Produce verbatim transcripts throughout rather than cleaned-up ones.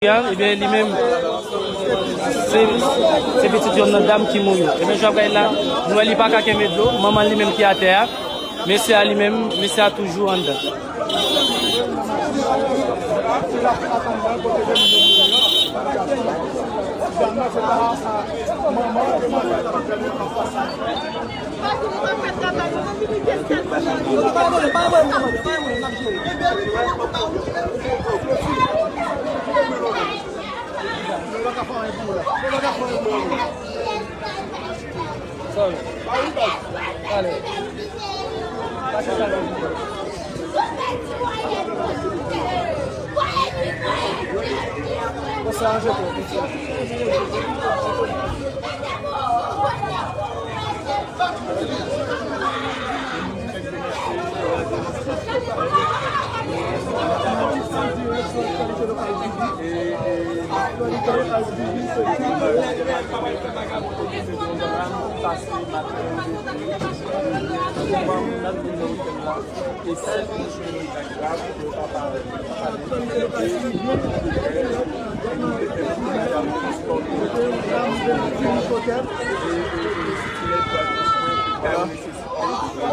Ebyen, li menm, se, se pitit yonn nan dam ki mouri. Ebyen, jan w ap gade la, nou wè li pa ka kenbe dlo, manman li menm ki atè a, mesye a li menm, mesye a toujou anndan.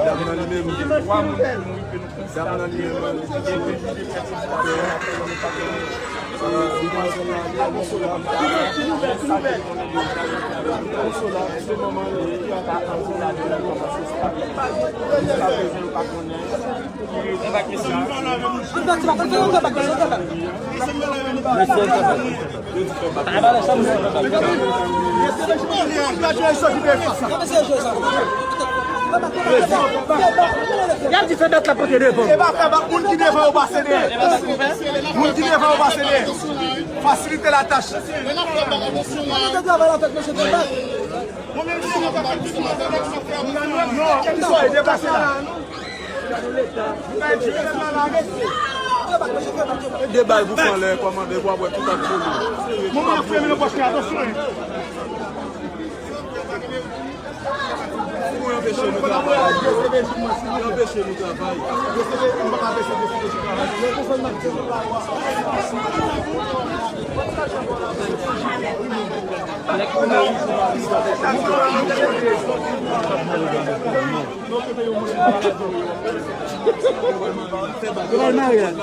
Dam nan li menm, dam nan li menm, li te Y ap di fè bèt la pote devan. E pa fè bak, moun ki devan yo pase dèyè. Moun ki devan yo pase dèyè. Fasilite latach. Non, ki sa, e deplase la. E de bal pou fè anlè, kòmande, pou ap wè tout ap boule. Moman ap fremi nan pòch li, atansyon, hein. Pou anpeche nou travay. Pou anpeche nou travay.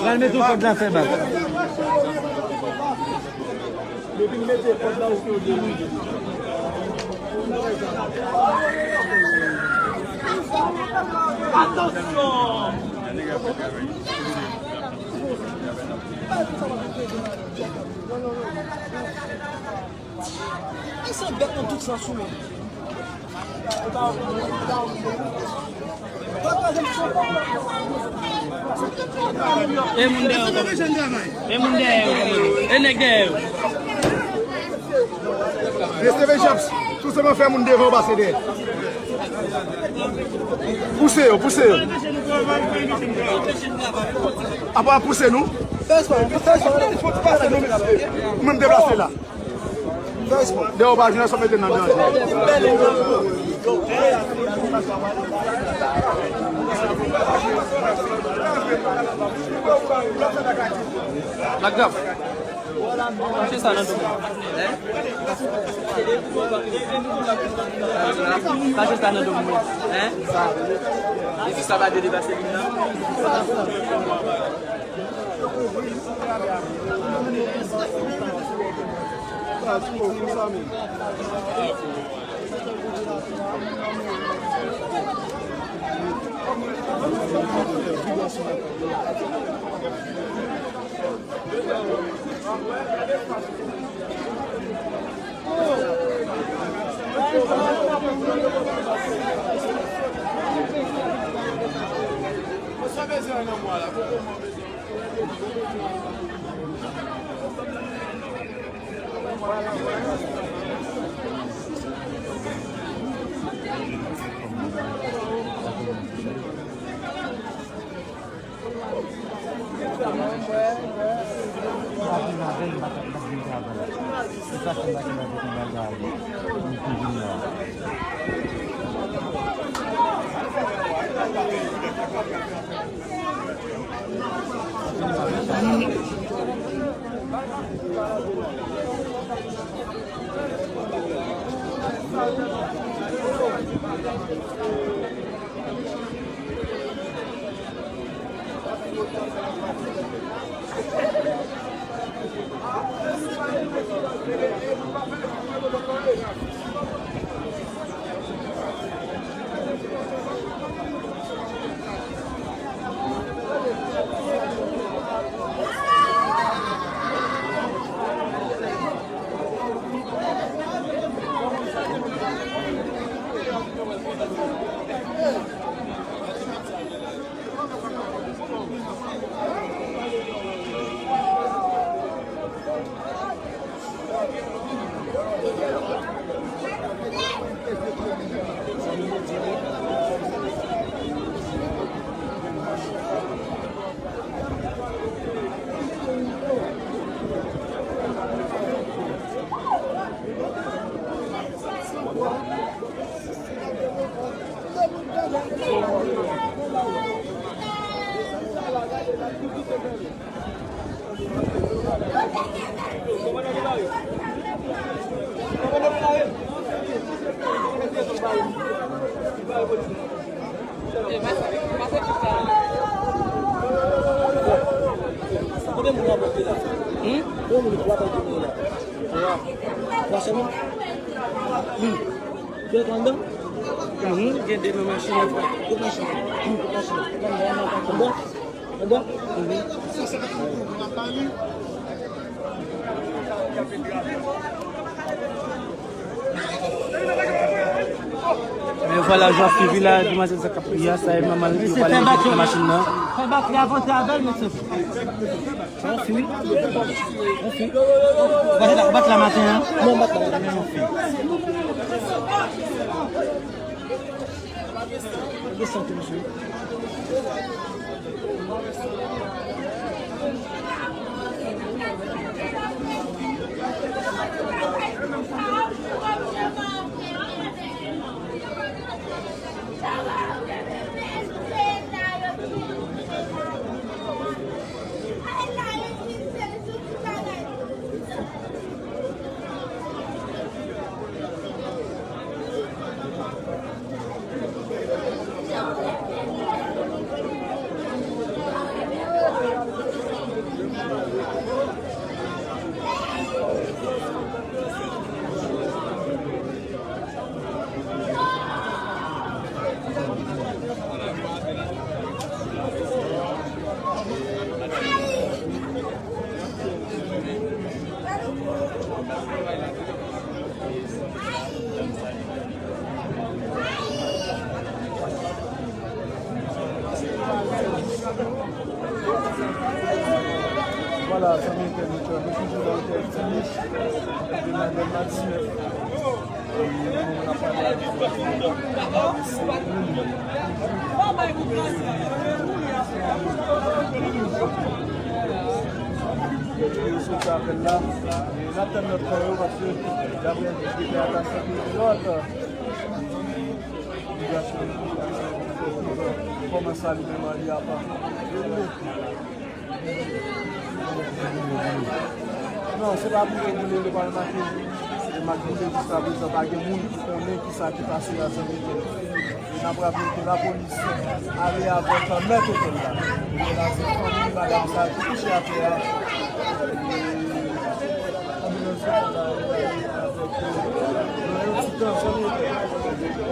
Pral mete yon kòd la fè bak. Yo vin mete kòd la oke yo demande. Atansyon! Ay, se bèt nan tout sans ou menm. E moun dèyè yo kòmanse. E moun dèyè yo kòmanse. E nèg dèyè yo. Mesye Benjams, tou sèlman fè moun devan yo pase dèyè. Pouse yo, pouse yo. Apa pouse nou? Fè espò, fè espò. Mwen deplase la. Dèyè w pa jwenn, sa w mete nan danje. Lagrav. Kache sa nan do mwen. Kache sa nan do mwen. Hein? Sa. E si sa pa de deplase li nan? Konbyen moun w ap monte la? Hmm? Konbyen moun w ap monte la? Twa. Twa sèlman? Hmm. Gen twa anndan? Mhm, gen de nan machin nan, frè. Tout machin. Hmm, tout machin. Anndan? Anndan? Mhm. Men vwala, jan suivi la, demwazèl sa k ap ri a, sa e manman l ki pral mete nan machin nan. Fè bak li avanse avè l, mesye. Yon fi. Yon fi. Ou bat la, ou bat la maten an? Non, m bat la maten an. Yon fi. Desann tou, mesye. Vwala, zanmi entènot yo, nou toujou nan otèl Ti Mich, depi nan Dèlma diznèf. E nou menm n ap pale avèk yo soti apèl la. E n ap tann lòt kò yo, paske daprè deklarasyon ki lòt, imigrasyon kòmanse alimen li apa. Non, se pa boule boule, li pa make, li make boule jiskaprezan, pa gen moun ki konnen kisa ki pase la, zanmi. E n ap raple ke lapolis ale avèk mèt otèl la. Kounye a la, se fanmi madanm sa ki kouche atè a. Anbilans la, la, la, avèk, euh, nan yon ti tan, zanmi.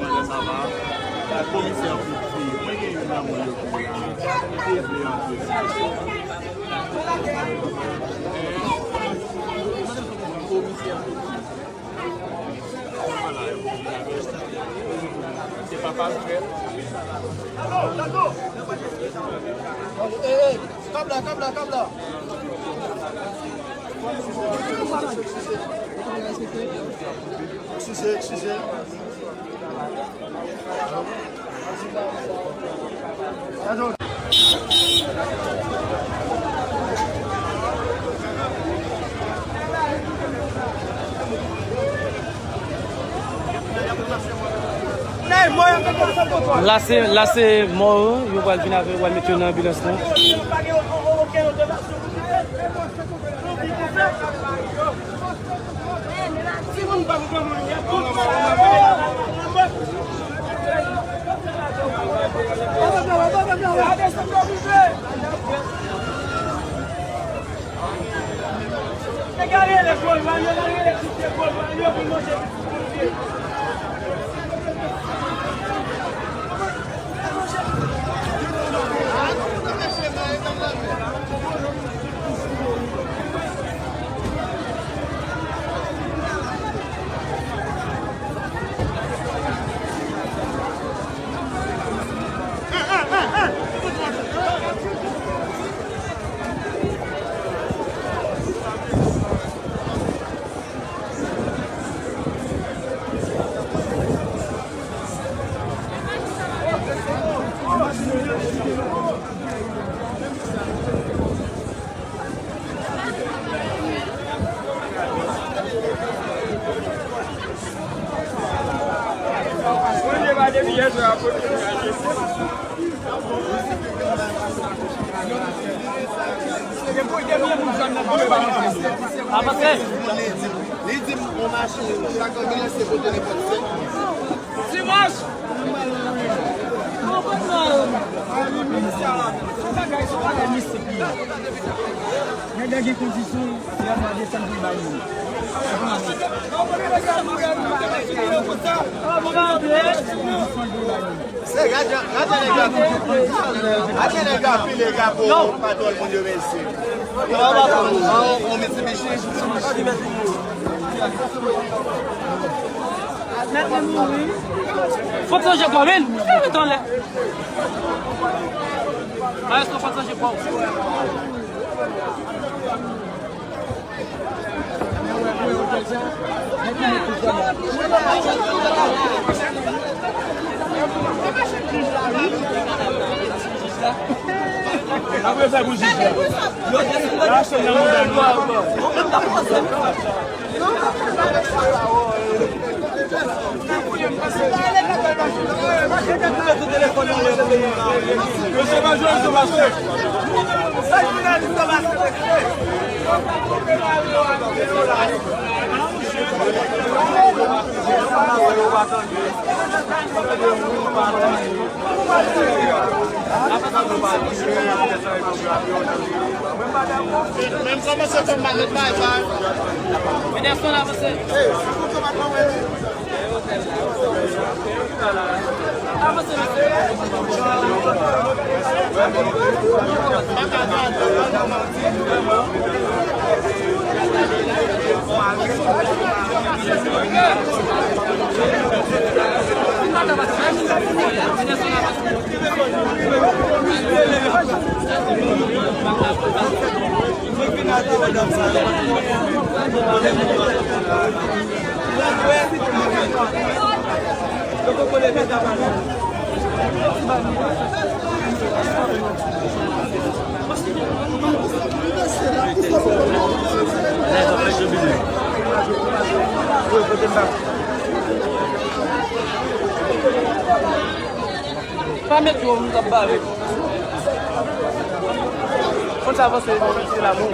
Kòman sa va? Komisè Poutji, mwen gen youn nan moun yo ki la. Li vle antre. Komisè Poutji. Vwala, se papa l frè. Ey, ey, kab la, kab la, kab la. Eskize, eskize. La se, la se mò yo, yo pral vin avè, yo pral met yo nan anbilans lan. Avanse. Li di m, li di m, on machin, chak anbilans se pote nenpòt senk. Dimanch! Bagay, se bagay mistik li ye. Nèg la gen kondisyon, se yon mwa desann pou l bay moun. Se gade, gade nèg la, gade nèg la pile gapo, patwòl moun yo, mesye. On Mitsubishi. Mèt li mouri. Fòk chanje kò, men. Fè met anlè. Maestro, fòk chanje kò. Apre sa pou jij la. Yo desann nan mouda nou. Mesye pa jwe, mesye pa jwe. Menm kòmanse fè m malèt bay bay. Peterson avanse. Pa met yo, nou t ap bare. Avanse, avanse la, bon.